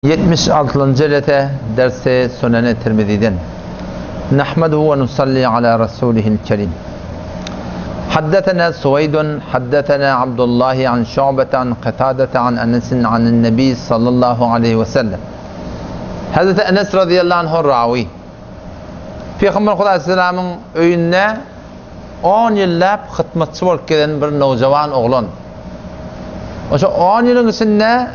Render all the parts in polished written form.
76 jelese dersi Sunene Tirmiziden. Nahmeduhu we nusalli ala rasulihil kerim. حدثنا سويد حدثنا عبد الله عن شعبة عن قتادة عن أنس عن النبي صلى الله عليه وسلم. Hazreti Enes radıyallahu anh rawi. Peygamber Hudaý selamyň öýünde on ýyllap hytmatçy bolup gelen bir nowjawan oglan. Oşa on ýylyň içinde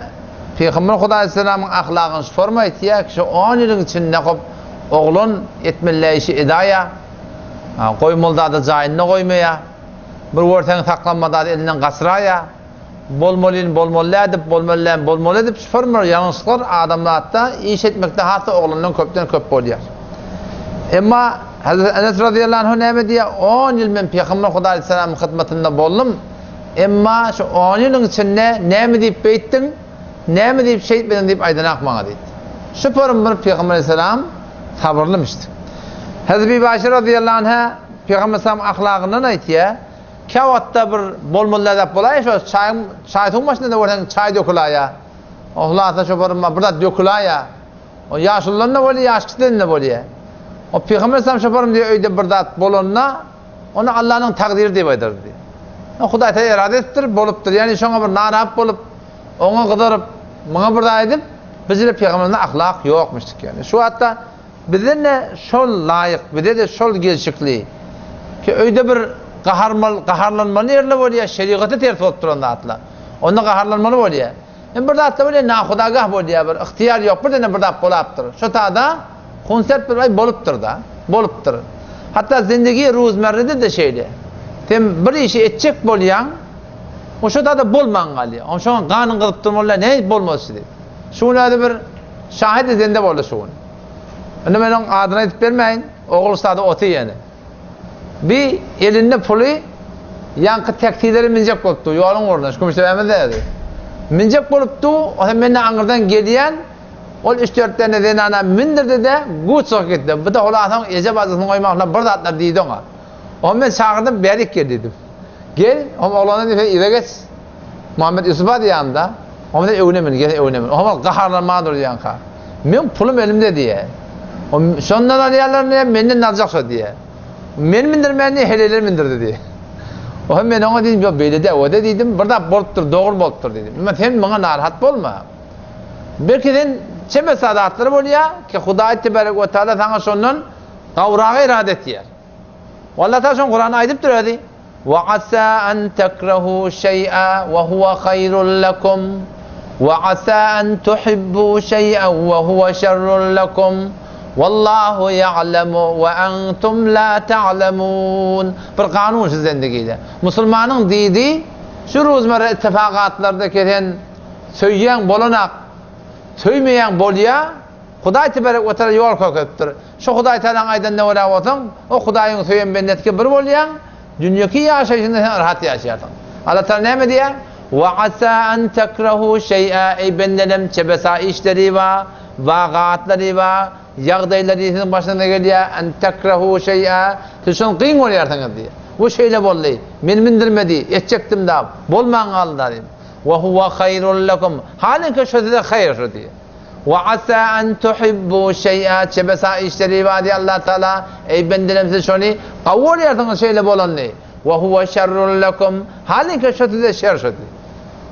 Pygamber Hudaý Salamyň ahlagyny şu forma aýtýar ki, şu on ýylyň içinde hop oglan etmeli işi edaýa, goýmaly zady jaýynda goýmaýa, bir görseň saklanmaly zady elinden gaçyraýa, bolmalyny bolmaly edip, bolmaly dälini bolmaly edip şu forma ýalňyşlyklar adamzatda iş etmekde has-da oglandan köpden köp bolýar. Emma Hazreti Enes razyýallahu anhu näme diýýär? On ýyl men Pygamber Hudaý Salamyň hyzmatynda boldum. Emma şu on ýylyň içinde näme diýip beýtdiň, näme diýip şeýtmediň diýip aýdanak maňa diýdi. Şu porun bir Pygamber aleyhisselam sabyrlymyşdy. Hezreti Bibi Aýşe razyýallahu anha Pygamber aleyhisselam ahlagyndan aýtýar, Käwagtda bir bolmaly zat bolaýýar şo çaýyň çaý suwuň başynda-da görseň çaý dökülaýýar. O hulasa şo porun bir zat dökülaýýar. O ýaşuludan-da bolýar, ýaş kiçiden-de bolýar. O Pygamber aleyhisselam şo porun diýýär öýde bir zat bolanda Ony Allanyň takdyry diýip aýdardy. Hudaý Tagala erada edipdir, bolupdyr. Ýagny şoňa bir narahat bolup, oňa gyzaryp, muňa bir zat edip, bizde pygamberimizde ahlak ýokmuşdyk ýagny. Şu wagtda bizden-de şol laýyk, bize-de şol gelşikli ki öýde bir gaharmaly, gaharlanmaly ýerler bolýar, şerigata ters bolup duran zatlar. Onda gaharlanmaly bolýar. Hem bir zatda bolýar, nahudagah bolýar, bir ygtyýar ýok, birdenem bir zat bolapdyr. Şo tada Konsert bir aý bolupdyr-da. Bolupdyr. Hatda zindigi ruzmerrede-de şeýle. Sen bir işi etjek bolýaň, o şo tada bolman galýar. Oň şoňa ganyň gyzyp dur molla, nädip bolmaz şu diýip. Şu gün özi bir şahidi zende boldy şu gün. Indi men oň adyny aýdyp bermäýin, ogul sada oty ýene. Bi elinde puly ýaňky taksilere minjek bolupdy, ýoluň ugrunda, şu Kümüşdebämizde özi. Minjek bolupdy, o menden aňyrdan gelýän, Ol üç-dört däne zenana mündürdi-de, güýç çykyp gitdi. Bu-da hulasaň eje-bajysyny goýmakla bir zatlar diýdi oňa. Oňa men çagyrdym, bärik gel diýdim. Gel, oňa oglana diýdim, sen yza geç. Muhammet Ýusup-a diýýän-da. Oňa sen öňüne min, gel sen öňüne min. Oňa ol gaharlanman dur diýýänka. Meň pulum elimde diýýär. O şondan alýarlar diýýär, menden aljak şo diýýär. Men mündürmän diýýär, heleýler mündürdi diýýär. Oňa men oňa diýdim, ýok beýle däl, o-da diýdim, bir zat bolupdyr, dogry bolupdyr diýdim. Emma sen muňa narahat bolma. Belki sen çemesa zatlar bolýar ki Hudaý tebarek we taala saňa şondan gawragy irade etýär. We Allah taala şony Kuranda aýdypdyr özi. Wa asa an takrahu şeý'a we huwa haýrul lakum we asa an tuhibbu şeý'a we huwa şerrul lakum Wallahu ýa'lemu we antum la ta'lemun. Bir kanun şu zendigide. Musulmanyň diýdi şu ruzmerre ittifakatlarda kesen Söýýäň bolanak, söýmeýäň bolýa, Hudaý teberek we taala ýol görkezipdir. Şo Hudaý Taalaň aýdanyna görä bolsaň, o Hudaýyň söýen bendesike bir bolýaň, dünýeki ýaşaýşyňda sen rahat ýaşaýarsyň. Allah Taala näme diýýär? Wa asa an takrahu şeý'a eý bendelem çebesa işleri bar, wagatlary bar, ýagdaýlary siziň başyňyza gelýär, an takrahu şeý'a siz şony kyn görýärsiňiz diýýär. Bu şeýle boldy, meni mindirmedi, etjekdim-da, bolman galdy-da diýip. Wa huwa haýrun lekum, halyňky şo size haýyr şo diýýär. Wa asa an tuhibbu şeý'a, çebesa işleri bar diýýär Allah Taala, eý bendelem siz şony gowy görýärsiňiz şeýle bolanyny. Wa huwa şerrun lekum, halyňky şo size şer şo diýýär.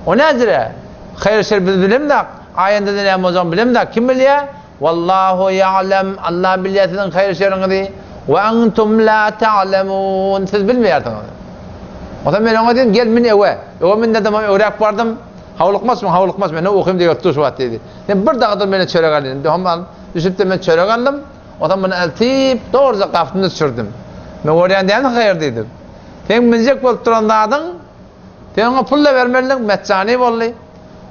O näjire? Haýyr şer biz bilemzok, aýanda-da näme boljagyny bilemzok, kim bilýär? Wallahu ýa'lem, Allah bilýär siziň haýyr-şeriňizi, we entum la ta'lemun, siz bilmeýärsiňiz. Onsoň men oňa diýdim, gel min öwe. Öwe mindirdim, hem öwräp bardym. Howlukmaçmyň, howlukmaç, mende ukym degerip dur şu wagt diýdi. Sen bir dagy dur menden çörek al diýdim. Hem al, düşüp-de men çörek aldym. Onsoň muny eltip, dogruja gapysyna düşürdim. Men görýän dälmi haýyr diýdim. Seň minjek bolup duran zadyň, sen oňa pul-da bermelidiň, metjany boldy.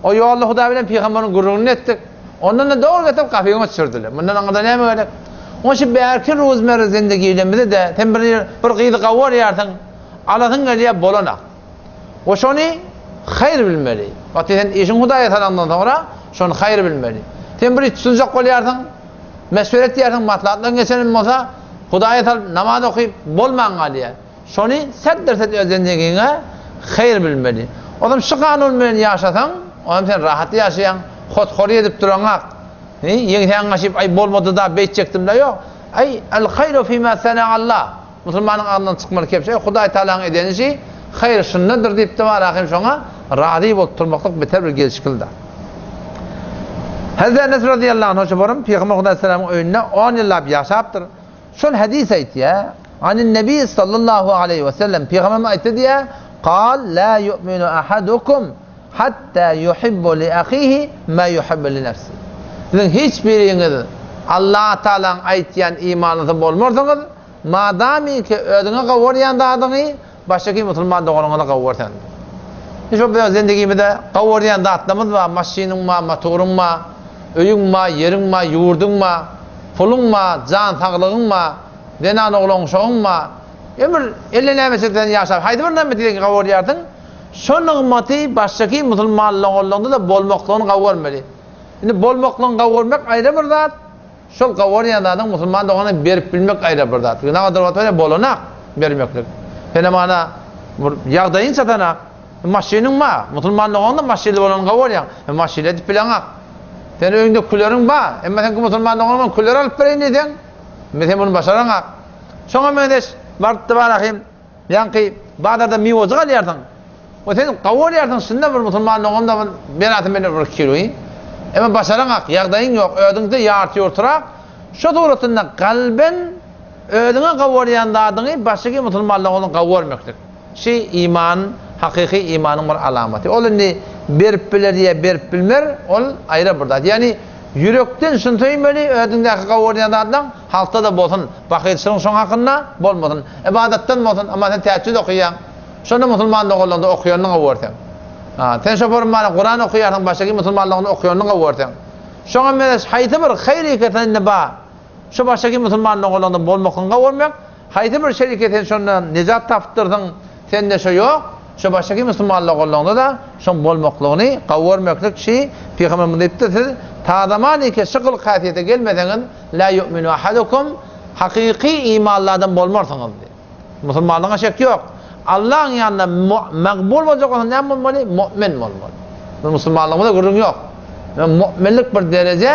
O ýolda Hudaý bilen pygamberiň gürrüňini etdik. Ondan-da dogry getirip gapyňa düşürdiler. Mundan aňyrda näme gerek? Oň şu bärki ruzmerre zindigilemizde-de sen bir bir gyzy gawy görýärsiň, alasyň gelýär, bolanak. We şony haýyr bilmeli. Wagty sen işiň Hudaýa salaňdan soňra şony haýyr bilmeli. Sen bir iş tutunjak bolýarsyň, meşweret edýärsiň, maslahatlaryň geçenem bolsa, Hudaýa salyp namaz okyp bolman galýar. Şony set-derset öz zendegiňe haýyr bilmeli. Ozam şu kanun bilen ýaşasaň, ozam sen rahat ýaşaýaň, hothory edip duraňak. Ýeňsäňi gaşyp, aý bolmady-da, beýtjekdim-le, ýok. Aý, el-haýru fima sana'allah. Musulmanyň agzyndan çykmaly kepje, Hudaý Tagalaň eden işi, haýyr şundadyr diýip-de bar ahym şoňa razy bolup durmaklyk beter bir gelşikli zat. Hezreti Enes razyýallahu anhu şobarym Pygamber Hudaý salamyň öýünde on ýyllap ýaşapdyr. Şol hadys aýtýar, Anin Nebi sallallahu aleýhi we sellem Pygamberimiz aýtdy diýýär, Kal la yu'minu ahadukum hatta yuhibbu li ahihi ma yuhibbu li nefsi. Siziň hiç biriňiz Allah Tagalaň aýtýan imanlysy bolmarsyňyz, Madamyki özüňe gowurýan zadyňy başgaky musulman doganyňa-da gowursaň. Şo biziň zendigimizde gowurýan zatlarymyz bar, maşynyň bar, motoryň bar, öýüň bar, ýeriň bar, ýurduň bar, puluň bar, jan saglygyň bar, zenan oglan uşagyň bar. Ömür elle näme etseň ýaşap, haýsy bir nygmaty sen gowurýarsyň, şo nygmaty başgaky musulman doganlaryňda-da bolmaklygyny gowurmaly. Indi bolmaklygyny gowurmak aýry bir zat, Şol gawarýan zadyň musulman dogana berip bilmek aýra bir zat. Nagadyr wagt bolýar bolanak bermeklik. Senem ana bir ýagdaýyň çatanak. Maşynyň bar. Musulman doganyň-da maşynly bolanyny gawarýaň. Maşynly edip bileňak. Sen öýüňde küleriň bar. Emma seňki musulman doganyň bilen küler alyp bereýin diýseň, sen muny başaraňak. Şoňa meňzeş barypdy bar ahym. Ýaňky bazarda miwejik alýarsyň. We sen gowy bolýarsyň şunda bir musulman dogan-da bir berasy meni bir kiloýy. Emma başaraňak, ýagdaýyň ýok, özüňde ýarty-ýurturak. Şo suratynda galben özüňe gowy bolýan zadyňy başga musulman doganyň gowy görmeklik. Şi iman, hakyky imanyň bir alamaty. Ol indi berip biler ýa berip bilmer, ol aýra bir zat. Ýagny ýürekden şuny söýmeli, özüňdäki gowy görýän zatlaň halkda-da bolsun, bahylçylygyň şoň hakynda bolmasyn. Ybadatdan bolsun, emma sen tähejjüd okaýaň. Şonda musulman doganlaryňda okaýanyny gowy görseň. Ha, sen şoförüň bana Kuran okaýarsyň, başga musulmanlaryňda okaýanyny gowy görseň. Şoňa meňzeş haýsy bir haýyr eke sende bar, şo başga musulman doganlaryňda bolmaklygyny gowy görmek, haýsy bir şer eke sen şonda nejat tapypdyrsyň, sende şo ýok, şo başga musulman doganlaryňda-da şoň bolmaklygyny gowy görmeklik şi Pygamberimiz diýipdir, siz ta zaman eke şu gylyk-häsiýete gelmeseňiz, la yu'minu ahadukum, hakyky imanly adam bolmarsyňyz diýip. Musulmanlygyňa şek ýok. Allaň ýanynda magbul boljak bolsaň näme bolmaly? Mu'min bolmaly. Biz musulmanlygymyzda gürrüň ýok. Mu'minlik bir dereje,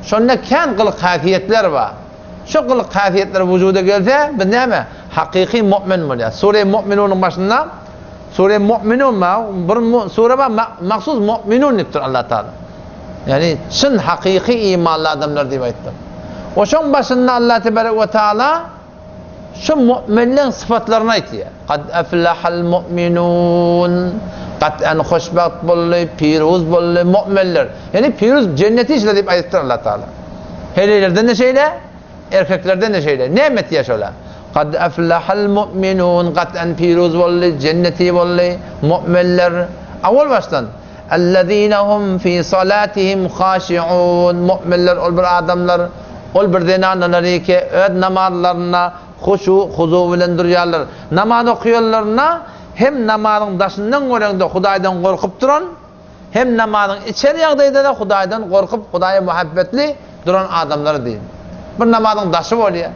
şonda kän gylyk-häsiýetler bar. Şo gylyk-häsiýetler wujuda gelse, biz näme? Hakyky mu'min bolýarys. Sure Mu'minunyň başynda Sure Mu'minun bar, bir sure bar, mahsus Mu'minun diýipdir Allah Taala. Ýagny çyn hakyky imanly adamlar diýip aýtdyr. Oşoň başynda Allah tebarek we taala Şu mu'minleň sypatlaryny aýtýar. Kad eflahal mu'minun. Gat'an hoşbagt boldy, piruz boldy mu'minler. Ýagny piruz jenneti işler diýip aýdypdyr Allah Taala. Heleýlerden-de şeýle, erkeklerden-de şeýle. Näme etýär şolar? Kad eflahal mu'minun. Gat'an piruz boldy, jenneti boldy mu'minler. Awal başdan Ellezine hum fi salatihim haşiun. Mu'minler ol bir adamlar Ol bir zenanalar ki, öz namazlarynda huşu, huzu bilen durýarlar. Namaz okaýanlarynda hem namazyň daşyndan göreňde Hudaýdan gorkup duran, hem namazyň içeri ýagdaýda-da Hudaýdan gorkup, Hudaýa muhabbetli duran adamlar diýip. Bir namazyň daşy bolýar.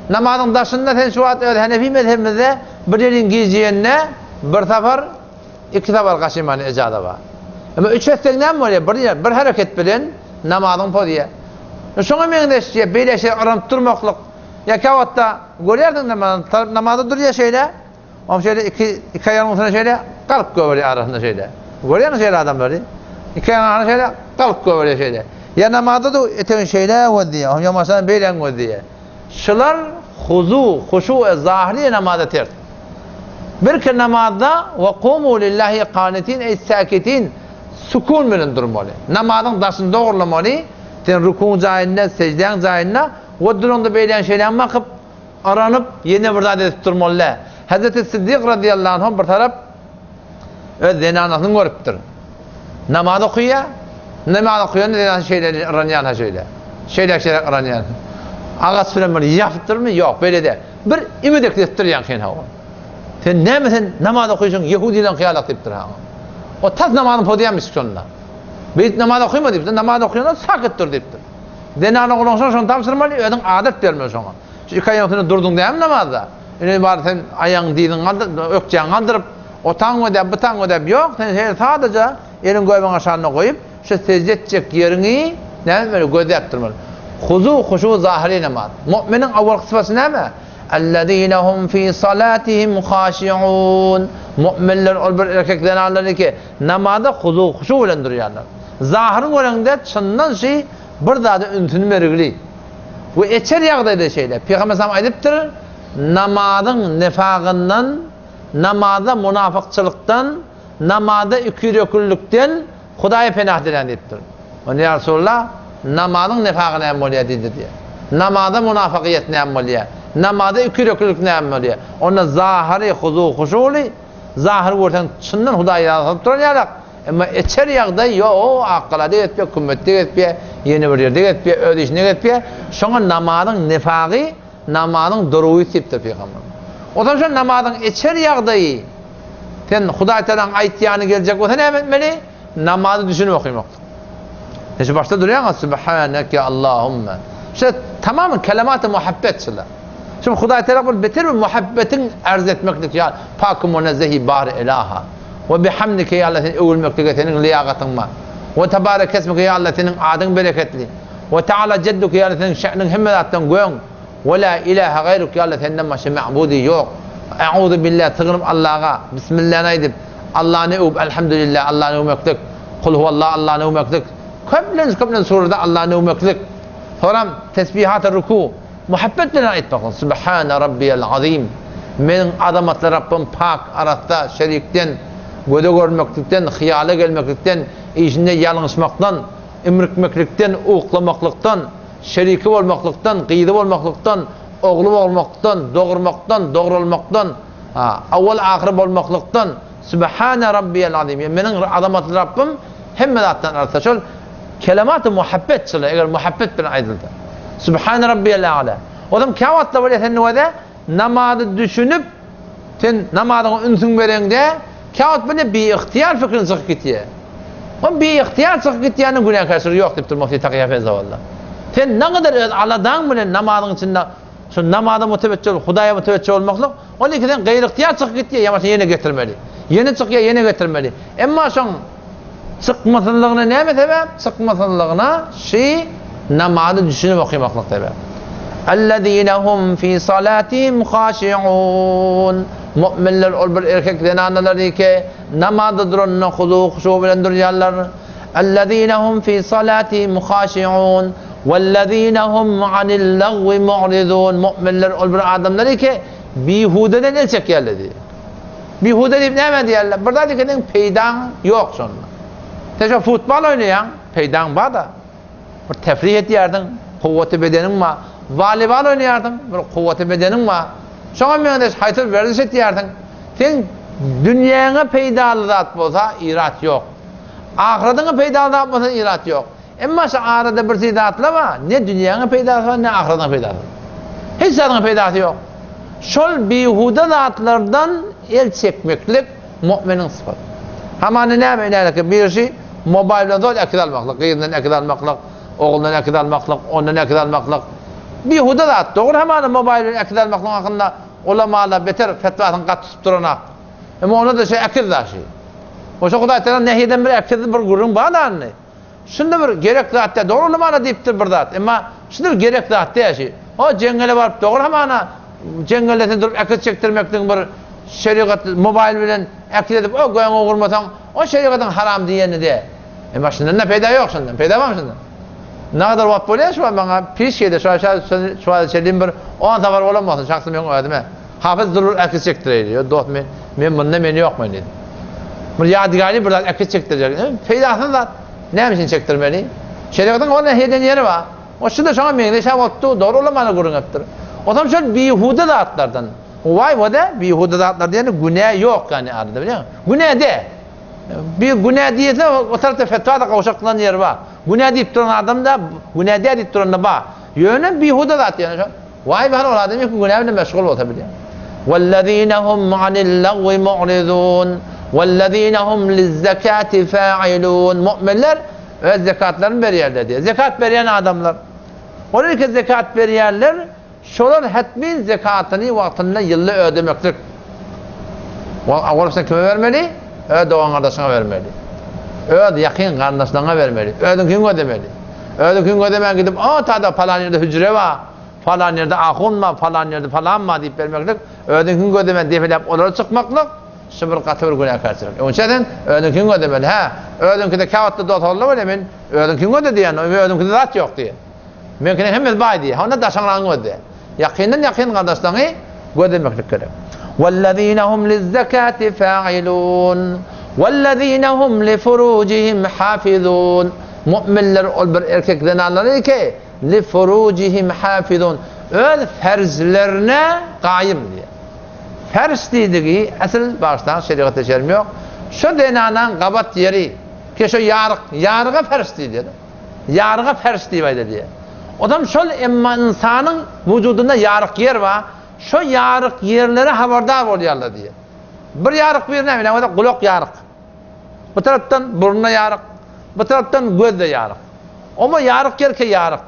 Namazyň daşynda sen şu wagt öz Hanefi mezhebimizde bir ýeriň gijiýende bir sapar Iki sapar gaşymany ejaza bar. Emma üç etseň näme bolýar? Bir ýer, bir hereket bilen namazyň pozýar. Şoňa meňzeş ýa beýle şey yranyp durmaklyk. Ýa käwagtda görýärsiň namaz, namaza durýar şeýle. Oň şeýle iki iki aýagynyň üstüne şeýle galyp göberýär arasynda şeýle. Görýärmiň şeýle adamlary? Iki aýagynyň arasynda şeýle galyp göberýär şeýle. Ýa namazda dur, etegini şeýle gözleýär, oň ýa beýle gözleýär. Şular huzu, huşu we zahyry namaza ters. Birki namazda we kumu lillahi kanitin eý sakitin sukun bilen durmaly. Namazyň daşyny dogrulamaly. Sen rukuň jaýynda, seždäň jaýynda we duraňda beýläň şeýläň bakyp, yranyp, ýene bir zat edip durmaly däl. Hezreti Siddik razyýallahu anhu bir tarap öz zenanasyny görüpdir. Namaz okaýar. Namaz okaýanda zenanasy şeýle yranýan ha şeýle. Şeýle-şeýle yranýan. Agaç bilen bir ýapypdyrmy? Ýok, beýle däl. Bir imidek edipdir ýaňky hawa. Sen näme sen namaz okaýşyň ýehudileň hyýalak diýipdir ha. O tas namazyny pozýarmyş şonda. Beýdip namaz okaýma diýipdir. Namaz okaýanda sakyt dur diýipdir. Zenana oglanşa şony tabşyrmaly, özüň adat bermeli şoňa. Şu iki aýagyň üstünde durduň dämi namazda? Ine bar sen aýagyň dyzyňy galdyr, ökjäňi galdyryp, o taň ödäp, bu taň ödäp ýok, sen şeýle sadaja eliň göbegiň aşagynda goýup, şu sežde etjek ýeriňi. Näme etmeli? Gözläp durmaly. Huzu, huşu zahyry namaz. Mu'miniň awalky sypaty näme? Ellezine hum fi salatihim haşiun. Mu'minler ol bir erkek zenanlar ki, namaza huzu, huşu bilen durýarlar. Zahyryny göreňde çyndan şi bir zada ünsüni bergili. We içer ýagdaýda şeýle. Pygamber sallam aýdypdyr, namazyň nifagyndan, namazda munafykçylykdan, namazda ikiýüreklilikden Hudaýa penah dilän diýipdir. Onda ýa Resulallah, namazyň nifagy näme bolýar diýdi diýýär. Namazda munafygyýet näme bolýar? Namazda ikiýüreklilik näme bolýar? Onda zahyry huzu-huşuly, zahyr görseň çyndan Hudaýa ýaly salyp duran ýalak, emma içeri ýagdaý ýo-o, Akgalada gezipýär, Kümmetde gezipýär, ýene bir ýerde gezipýär, öz işinde gezipýär. Şoňa namazyň nifagy Namazyň duruwy diýipdir pygamberimiz. Onsoň şol namazyň içeri ýagdaýy sen Hudaý Tagalaň aýtýany geljek bolsa näme etmeli? Namazy düşünip okymaklyk. Sen şu başda durýaň-a Subhaneke Allahumma. Şu tamamy kelematy muhabbet şular. Şu Hudaý Tagala bir beter bir muhabbetiň arz etmeklik ýa Paky munezzehi bary ilaha. We bihamdike ýa Allah sen öwülmeklige seniň lyýagatyň bar. We tabarekesmike ýa Allah seniň adyň bereketli. We taala jedduke ýa Allah seniň şäniň hemme zatdan göň. We la ilahe gaýruk ýa Allah senden başga ma'budy ýok. E'uzu billah sygynyp Allaha, Bismillany aýdyp, Allany öwüp Elhamdülillah Allany öwmeklik, Kul huwallah Allany öwmeklik, köplenç köplenç surada Allany öwmeklik. Soram tesbihaty ruku muhabbet bilen aýtmaklyk. Subhane rabbiyal azim. Meniň azamatly Rabbym pak, arassa, şerikden, göze görünmeklikden, hyýala gelmeklikden, işinde ýalňyşmakdan, Imrikmeklikden, uklamaklykdan, şeriki bolmaklykdan, gyzy bolmaklykdan, ogly bolmaklykdan, dogurmakdan, dogrulmakdan, awwal-ahyr bolmaklykdan, Sübhane Rabbiyel azim, ýa meniň azamatly Rabbym hemme zatdan arassa. Şol kelematy muhabbet şol, eger muhabbet bilen aýdylsa. Sübhane Rabbiyel a'la. Ozam käwagtlar bolýar sen nöwede namazy düşünip, sen namazyňa ünsüň bereňde, käwagt bolýar biygtyýar pikiriň çykyp gitýär. Ol biygtyýar çykyp gitýäniň günäkärçiligi ýok diýipdir Mufti Taky Hafezahullah. Sen nägadar öz aladaň bilen namazyň içinde şu namaza mütewejjih bolup, Hudaýa mütewejjih bolmaklyk, ol iki sen gaýrygtyýar çykyp gitýär, ýa bolmasa ýene getirmeli. Ýene çykýar, ýene getirmeli. Emma şoň çykmasynlygyna näme sebäp? Çykmasynlygyna şi namazy düşünip okymaklyk sebäp. Ellezine hum fi salatihim haşiun. Mu'minler ol bir erkek zenanalar ki, Namazda duranda huzu-huşu bilen durýarlar. Ellezine hum fi salatihim haşiun, wellezine hum anil lagwi mu'rizun. Mu'minler ol bir adamlar ki, bihudeden el çekýärler diýýär. Bihude diýip näme diýýärler? Bir zat ekeniň peýdaň ýok şonda. Sen şo futbol oýnaýaň, peýdaň bar-da. Bir tefrih etýärdiň, kuwwaty bedeniň bar. Woleýbol oýnaýardyň, bir kuwwaty bedeniň bar. Şoňa meňzeş haýsy bir werziş etýärsiň. Seň dünýäňe peýdaly zat bolsa, irat ýok. Ahyratyňa peýdaly zat bolsa, irat ýok. Emma şu arada bir şey zatlar bar, ne dünýäňe peýdasy bar, ne ahyratyňa peýdasy bar. Hiç zadyňa peýdasy ýok. Şol bihuda zatlardan el çekmeklik Mu'miniň sypaty. Hamana näme inäleke birisi mobaýl bilen zol äkide almaklyk, gyzyndan äkide almaklyk, oglundan äkide almaklyk, ondan äkide almaklyk. Bihuda zat. Dogry hamana mobaýl bilen äkide almaklygyň hakynda ulamalar beter fetwasyny gaty tutup duranak. Emma onda-da şeý äkiz da şeý. Oşa Hudaý Tagala nähi eden bir äkiz bir gürrüň bar da indi. Şunda bir gerek zat däl. Dogry ulama diýipdir bir zat. Emma şunda bir gerek zat däl şi. O jeňňele baryp dogry hamana jeňňelde sen durup äkiz çekdirmekligiň bir şerigat mobaýl bilen äkiz edip o göňe gurmasaň o şerigatyň haram diýeni däl. Emma şundan da peýda ýok şundan. Peýda barmy şundan? Nagadar wagt bolýar şu wagt maňa piş gelýär. Şu şu wagta çenli bir 10 sapar bolan bolsun şahsy meň özüme. Hafyz durur äkiz çekdireýdi. Ýo dost men men munda men ýok men diýdim. Bir ýadygärlik bir zat äkiz çekdirjek. Peýdasyz zat. Näme üçin çekdirmeli? Şerigatyň ol nähili eden ýeri bar. O şu-da şoňa meňzeş ha bolupdy, dogry ulamany gürrüň edipdir. Onsoň şol bihuda zatlardan. Waý o-da bihuda zatlar diýende günä ýok ýani arada bilýäňmi? Günä däl. Bir günä diýilse o tarapda fetwa-da gowşaklan ýeri bar. Günä diýip duran adam-da, günä däl diýip duran-da bar. Ýöne bihuda zat ýöne şol. Waý bar ol adam ilki günä bilen meşgul bolsa bilýär. Wellezine hum anil lagwi mu'rizun wellezine hum lizzekati fa'ilun. Mu'minler öz zekatlaryny berýärler diýýär. Zekat berýän adamlar. Olar ilki zekat berýärler, şolar hetmin zekatyny wagtynda ýylda ödemeklik. Owal sen kime bermeli? Öz dogan-gardaşyňa bermeli. Öz ýakyn garyndaşlaryňa bermeli. Özüňkiňi ödemeli. Özüňkiňi gözlemän gidip, o tada palan ýerde hüjre bar, falan ýerde ahun bar, falan ýerde falan bar diýip bermeklik, özüňkiňi gözlemän depeläp olara çykmaklyk, şu bir gaty bir günäkärçilik. Öňçä sen özüňkiňi gözlemeli. Hä, özüňkide käwagtda dost-oglanlar bolýar, men özüňkiňi gözle diýýän, özüňkide zat ýok diýýär. Meňkiniň hemmesi baý diýýär. Onda daşyňragyňy gözle. Ýakyndan ýakyn gardaşlaryňy gözlemeklik gerek. Wellezine hum lizzekati fa'ilun. Wellezine hum li furujihim hafizun. Mu'minler ol bir erkek zenanlary ki, li furujihim hafizun. Öz ferzlerine gaýym diýýär. Ferz diýdigi asyl başdan şerigatda şerm ýok. Şo zenanaň gabat ýeri, ki şo ýaryk, ýaryga ferz diýilýär. Ýaryga ferş diýip aýdylýar. Odam şol emma ynsanyň wujudynda ýaryk ýer bar, şo ýaryk ýerlere habardar bolýarlar diýýär. Bir ýaryk bir näme bolsa gulak ýaryk. Bu tarapdan burunda ýaryk, bu tarapdan gözde ýaryk. Oma ýaryk ýer ke ýaryk.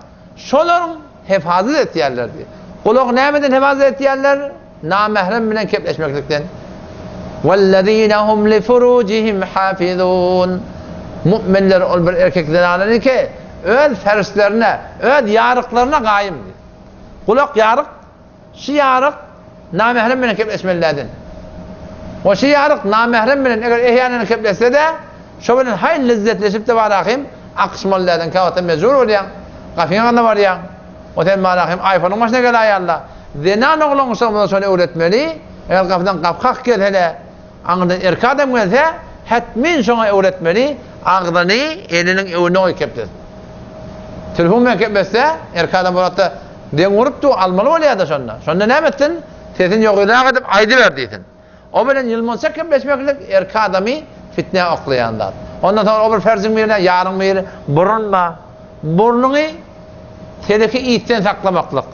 Şolaryň hefazat etýärler diýýär. Gulagy nämeden hefazat etýärler? Namährem bilen kepleşmeklikden. Wellezine hum li furujihim hafizun. Mu'minler ol bir erkek zenanlar ki, öz ferslerine, öz ýaryklaryna gaýym. Gulak ýaryk, şu ýaryk namährem bilen kepleşmelilerden. O şu ýaryk namährem bilen eger ehýanen kepleşse-de, şo bilen haýl lezzetleşip-de barahym akyşmalylardan käwagtda mejbur bolýaň, gapyňa gana barýaň. O sen bana hem iPhone-yň başyna geläýýärler. Zenan oglan şoňa şony öwretmeli. Eger gapydan gapy kakyp gelsele, aňyrdan erkek adam gelse, hetmin şoňa öwretmeli, agzyny eliniň öňüne goýup keplesin. Telefon bilen kepletse, erkek adam bolakda deň urup dur, almaly bolýar-da şonda. Şonda näme etsin? Sesini ýogaryrak edip aýdyber diýsin. O bilen ýylmança kepleşmeklik erkek adamy fitnä oklaýan zat. Ondan soňra o bir ferziň birine, ýaryň biri burunma. Burnuňy teleki ysdan saklamaklyk.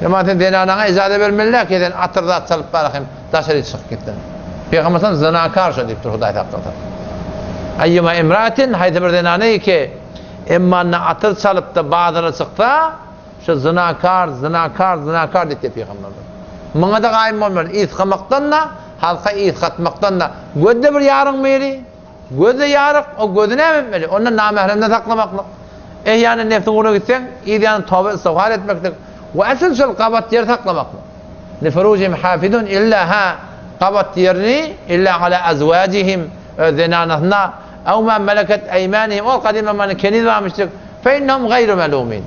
Emma sen zenanaňa ijaza bermeli däl ki sen atyr zat çalyp bara hem daşary çykyp gitsin. Pygamber sallam zynakar şo diýipdir Hudaý saklasyn. Aýýuma imraatin haýsy bir zenany ki emma atyr çalyp-da bazara çyksa Şu zynakar, zynakar, zynakar diýipdir pygamberimiz. Muňa-da gaýym bolmaly, ysgamakdan-da, halka ysgatmakdan-da. Gözde bir ýaryň biri, gözde ýaryk, o gözi näme etmeli? Ondan namähremden saklamaklyk. Eýýäni nebsiň ugruna gitseň, yz ýany toba istigfar etmeklik we asyl şol gabat ýeri saklamaklyk. Li furujihim hafizun illa ha gabat ýerini illa ala azwajihim öz zenanasyna ew ma meleket eýmanihim ol gadym zamanda keniz barmyşdyk Fe innehum gaýru melumin.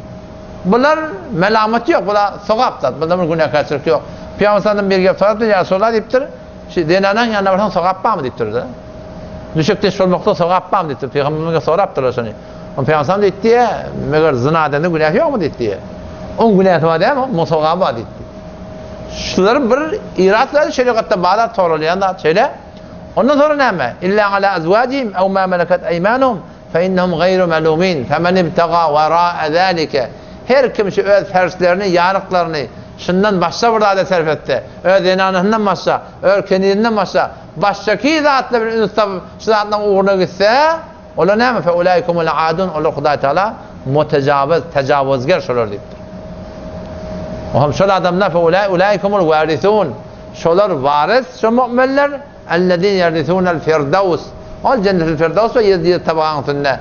Bular melamat ýok, bular sogap zat, bunda bir günäkärçilik ýok. Pygamber sallam bir gelip sorapdyr, ýa Resulallah diýipdir, şu zenanaň ýanyna barsaň sogap barmy diýipdir-de. Düşekdeş bolmakda sogap barmy diýipdir. Pygamberimize sorapdyrlar şony. Onda Pygamber sallam diýipdi, meger zyna edende günäsi ýokmy diýipdi. Oň günäsi bar dälmi, muň sogaby bar diýipdi. Şular bir irat zady şerigatda bar zat soralýan zat şeýle. Ondan sonra näme? Illa ala azwajihim ew ma melekat eýmanuhum. Fe-innehum gaýru melumin, femen ibtaga werae zalike, Her kim şu öz ferslerini, ýaryklaryny, şundan başga bir zada sarf etse, öz zenanasyndan başga, öz kenizinden başga, başgaky zatlar bilen üns tapyp, şu zatlaryň ugruna gitse, olar näme? Fe-ulaikumul adun, olar Hudaý Tagala mutejawiz, tejawuzger şolar diýipdir. Ohem şol adamlar fe-ulaikumul warisun, şolar waris, şo mu'minler, Ellezine ýerisunel firdaws. Ol jennetil firdaws we ýedi ýüz tabagaň üstünde.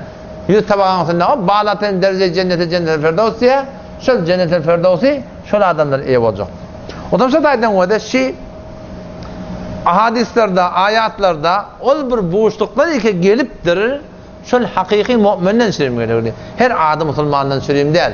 Ýüz tabagaň üstünde o balaten dereje jenneti jennetil firdaws diýýär. Şol jennetil firdawsy şol adamlar eýe boljak. Onsoň şu taýdan görde şi ahadyslarda, aýatlarda ol bir buşluklar iki gelipdir. Şol hakyky mu'minden çürim gerekli. Her ady musulmandan çürim däl.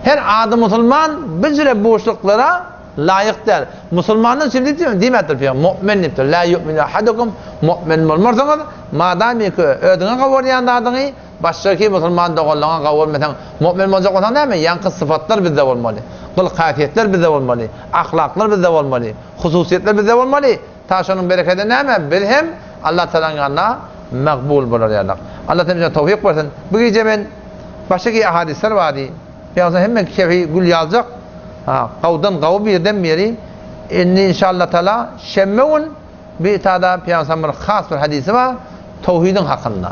Her ady musulman bir buşluklara Laýyk däl. Musulmandan şeýle diýip diýmäpdir pygamber. Mu'min diýipdir. La yu'minu ahadukum mu'min bolmarsyňyz, madamiki özüňe gowurýan zadyňy başgaky musulman doganlaryňa gowurmasaň, mu'min boljak bolsaň näme? Ýaňky sypatlar bizde bolmaly. Gylyk-häsiýetler bizde bolmaly. Ahlaklar bizde bolmaly. Hususyýetler bizde bolmaly. Ta şonuň berekedi näme? Biz hem Allah Tagalaň ýanynda magbul bolar ýalyk. Allah Tagala bize towfyk bersin. Bu gije men başga ahadyslar bardy. Ýagny hemme kefi gül ýaljak, ha, gawdan gawy birden biri indi inşallah taala şenbe gün bir tada Pygamberimiz bir has bir hadysy bar, towhidiň hakynda.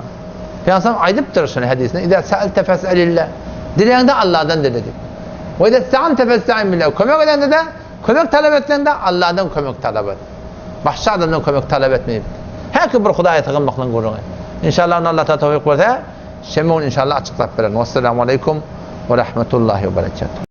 Pygamberimiz aýdypdyr şuny hadysynda, Iza sa'alte fes'elillah. Diläňde Allahdan dile diýip. We iza ista'ante festa'in billah. Kömek edende-de, kömek talap etseňde Allahdan kömek talap et. Başga adamdan kömek talap etme diýip. Her kim bir Hudaýa sygynmaklygyň gürrüňi. Inşallah Allah taala towfik berse. Şenbe güni inşallah açyklap bererin. Wesselamu aleýkum we rahmetullahi we berekatuh.